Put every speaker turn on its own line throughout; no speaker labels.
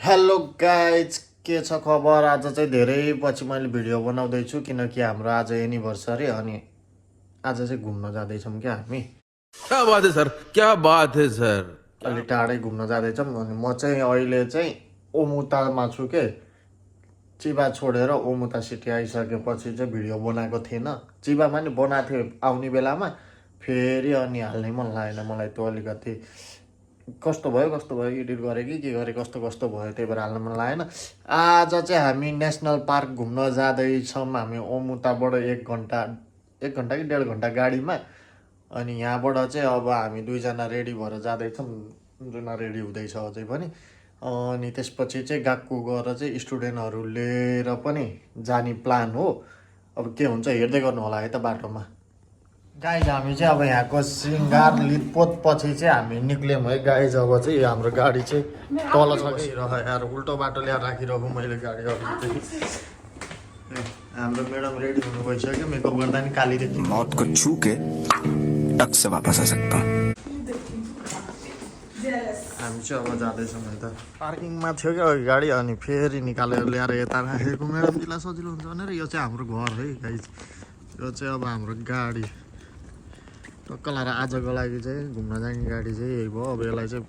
Hello guys, के छ खबर? आज चाहिँ धेरै पछि मैले भिडियो बनाउँदैछु किनकि हाम्रो आज एनिभर्सरी अनि आज चाहिँ घुम्न जाँदैछौँ क्या हामी।
क्या बात है सर, क्या बात है सर।
अलि टाढै घुम्न जाँदैछौँ अनि म चाहिँ अहिले चाहिँ ओमुतामा छु के। चिबा छोडेर ओमुता सिटी आइसकेपछि चाहिँ भिडियो बनाएको थिएन। चिबामा नि बनाएको थियो आउने बेलामा, फेरि अनि हाल्नै मन लागेन मलाई। त्यो अलिकति कस्तो भयो एडिट गरेँ कि के गरेँ, कस्तो भयो, त्यही भएर हाल्न मन लागेन। आज चाहिँ हामी नेसनल पार्क घुम्न जाँदैछौँ। हामी ओमुताबाट एक घन्टा कि 1.5 घन्टा गाडीमा। अनि यहाँबाट चाहिँ अब हामी दुईजना रेडी भएर जाँदैछौँ, जुन रेडी हुँदैछ अझै पनि। अनि त्यसपछि चाहिँ गाक्कु गएर चाहिँ स्टुडेन्टहरू लिएर पनि जाने प्लान हो। अब के हुन्छ हेर्दै गर्नु होला है त बाटोमा। गाइज हामी चाहिँ अब यहाँको सिङ्गार लितपोत पछि चाहिँ हामी निक्ल्यौँ है गाइज। अब चाहिँ हाम्रो गाडी चाहिँ तल छ कि यार, उल्टो बाटो ल्याएर राखिरहेको मैले गाडी अलिकति। हाम्रो म्याडम रेडी हुनु भइसक्यो, मेकअप गर्दा नि काली देखि।
मौत को छू के टक से वापस आ सकता हूँ।
हामी चाहिँ अब जाँदैछौँ है त। पार्किङमा थियो क्या अघि गाडी, अनि फेरि निकालेर ल्याएर यता राखेको। म्याडमजीलाई सजिलो हुन्छ भनेर। यो चाहिँ हाम्रो घर है गाइज, यो चाहिँ अब हाम्रो गाडी टक्क लाएर आजको लागि चाहिँ घुम्न जाने गाडी चाहिँ यही भयो। अब यसलाई चाहिँ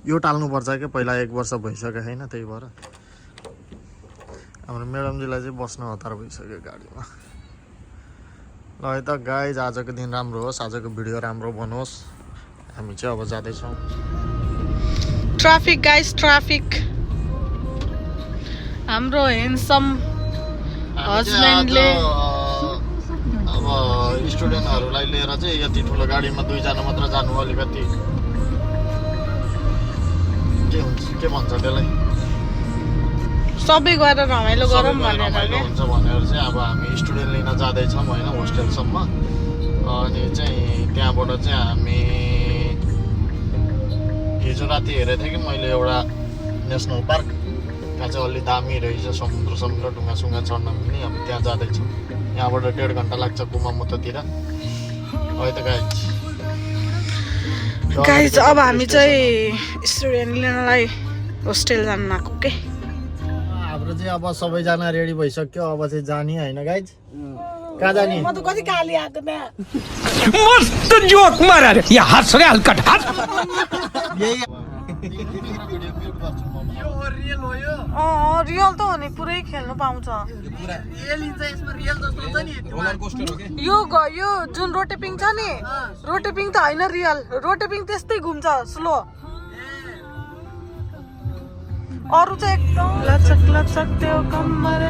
यो टाल्नुपर्छ क्या, पहिला 1 वर्ष भइसक्यो छैन, त्यही भएर हाम्रो म्याडमजीलाई चाहिँ बस्न हतार भइसक्यो गाडीमा। ल है त गाइज, आजको दिन राम्रो होस्, आजको भिडियो राम्रो बनोस्। हामी चाहिँ अब जाँदैछौँ।
Traffic guys, traffic. हाम्रो हेन्डसम हस्बेन्डले
अब स्टुडेन्टहरूलाई लिएर चाहिँ यति ठुलो गाडीमा 2 जना मात्र जानु अलिकति के भन्छ त्यसलाई,
सबै गएर रमाइलो गरौँ भनेर
हुन्छ भनेर चाहिँ अब हामी स्टुडेन्ट लिन जाँदैछौँ होइन, होस्टेलसम्म। अनि चाहिँ त्यहाँबाट चाहिँ हामी हिजो राति हेरेको थिएँ कि मैले एउटा नेसनल पार्क, त्यहाँ चाहिँ अलि दामी रहेछ, समुद्र ढुङ्गा चढ्न पनि। अब त्यहाँ जाँदैछौँ। यहाँबाट 1.5 घन्टा लाग्छ कुमामोतोतिर है त
गाइज। अब हामी चाहिँ स्टुडेन्ट लिनलाई होस्टेल जानु आएको के।
हाम्रो चाहिँ अब सबैजना रेडी भइसक्यो, अब चाहिँ जाने होइन गाइज। कहाँ जाने?
म त कति काली आएको त्यहाँ।
मस्त जोक मारा रे, ये हंस रहे हल्का हंस।
रियल त हो नि, पुरै खेल्नु पाउँछ यो जुन रोटेपिङ छ नि, रोटेपिङ त होइन रियल, रोटेपिङ त्यस्तै घुम्छ स्लो। अरू चाहिँ एकदम लचक लचक त्यो कम्मर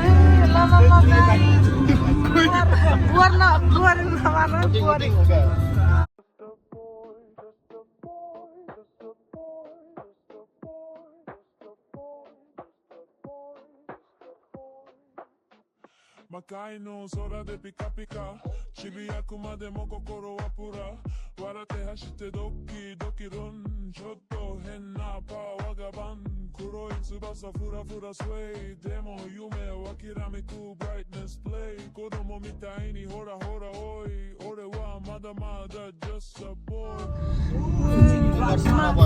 Makai no sora de pika pika Chibiyaku made mo kokoro wa pura Warate hashite doki doki run Chotto henna pa wagaban Kuroi tsubasa fura fura sway Demo yume wa kiramiku brightness play Kodomo mitai ni hora hora oi Ore wa mada mada just a boy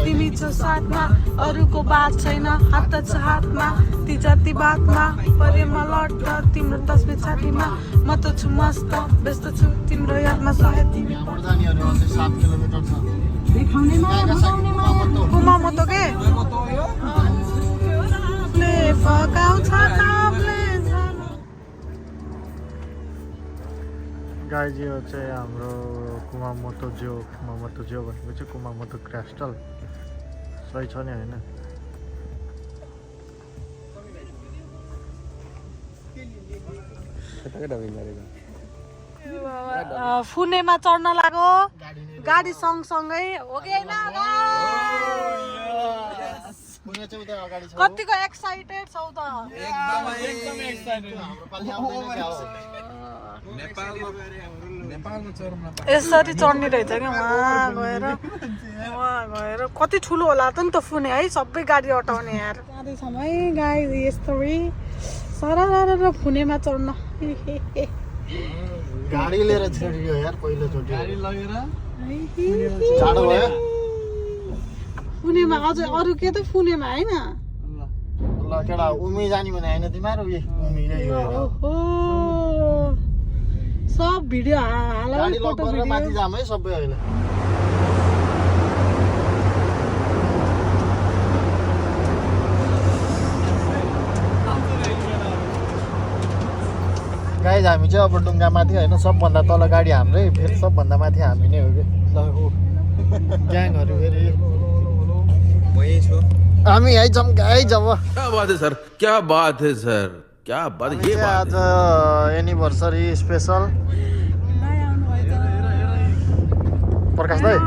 तिमी छ साथमा, अरूको बात छैन, हात छ हातमा, ती जति बातमा परेमा लड्छ तिम्रो तस्बिर छातीमा। म त छु मस्त, व्यस्त छु तिम्रो यादमा। सायद तिमी कुमामोतो के फकाउँछ तापले।
गाइज यो चाहिँ हाम्रो कुमामोतो जो भनेको चाहिँ कुमामोतो क्रिस्टल सही छ नि होइन?
फुनेमा चढ्न लाग्यो गाडी सँगसँगै हो कि होइन? कतिको एक्साइटेड छौ त? यसरी चढ्ने रहेछ क्या वहाँ गएर कति ठुलो होला त नि त फुने है, सबै गाडी अटाउने यार। जाँदैछौँ है गाई, यस्तै सरर फुनेमा चढ्न।
गाडी लिएर छिर्यो यार पहिलोचोटि। गाडी लगेर
फुनेमा अझै अरू के त फुनेमा होइन।
ल केटा उमी जाने भने होइन तिमीहरू उमी यही हो
ओहो सब भिडियो हाल
गाडी लक
फोटो
गरेर माथि
भिडियो
जाम है सबै अहिले गाइज हामी चाहिँ अब डुङ्गा माथि होइन सबभन्दा तल गाडी हाम्रै फेरि सबभन्दा माथि हामी नै हो कि ल हो ग्याङहरू फेरि हामी आइजाउँ गाइज अब
क्या बात है सर क्या बात है सर क्या बात
हामी
ये
चाहिँ
बात
आज एनिभर्सरी स्पेसल प्रकाश दाइ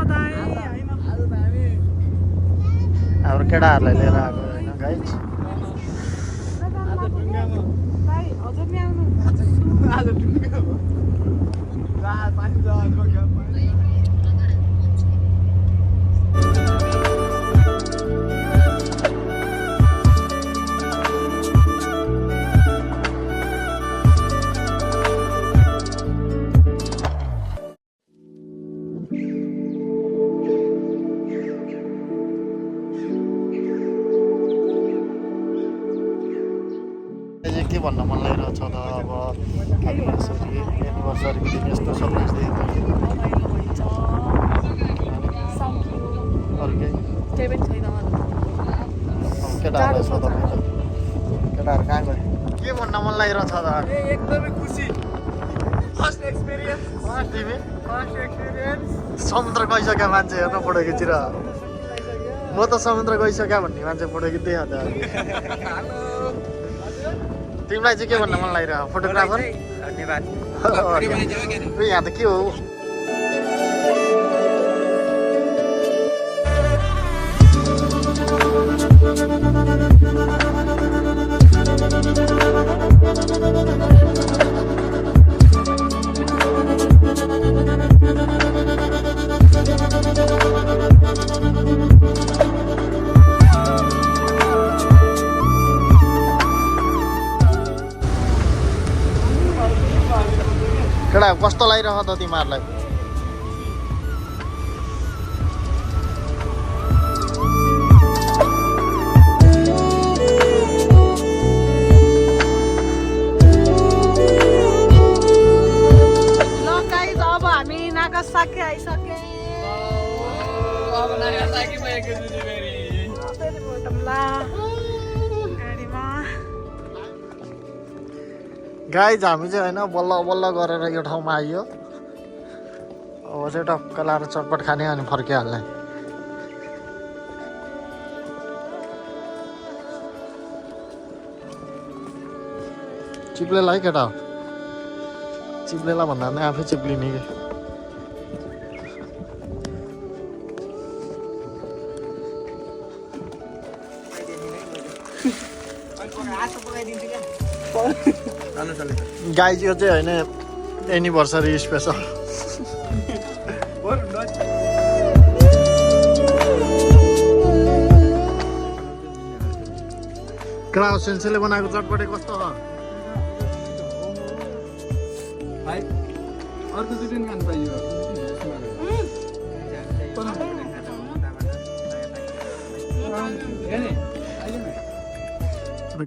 हाम्रो केटाहरूलाई लिएर आएको होइन गाइज के भन्न मन लागिरहेको छ त अब हामी यसरी एनिभर्सरीको दिन यस्तो सरप्राइज दिएको अरू केही अब केटाहरूलाई सोधौँ केटाहरू कहाँ गयो के भन्न मन लागिरहेको छ त
एकदमै खुसी फर्स्ट एक्सपिरियन्स
तिमी समुद्र गइसक्यो मान्छे हेर्न फोटो खिचेर म त समुद्र गइसक्यो भन्ने मान्छे फोटो खिच्दै हाल्दा तिमीलाई चाहिँ के भन्न मन लागिरहेको फोटोग्राफर
धन्यवाद
यहाँ त के हो केटा कस्तो लागिरह त तिमीहरूलाई
ल गाइज अब हामी नागासाकी आइसके गाडीमा
गाइज हामी चाहिँ होइन बल्ल बल्ल गरेर यो ठाउँमा आइयो अब चाहिँ टक्क लाएर चटपट खाने अनि फर्किहाल्ने चिप्लेला है केटा चिप्लेला भन्दा पनि आफै चिप्लिने कि गाइज यो चाहिँ होइन एनिभर्सरी स्पेसल केटा सेन्सेले बनाएको चटपटे कस्तो हो
अर्को दिन खानु पाइयो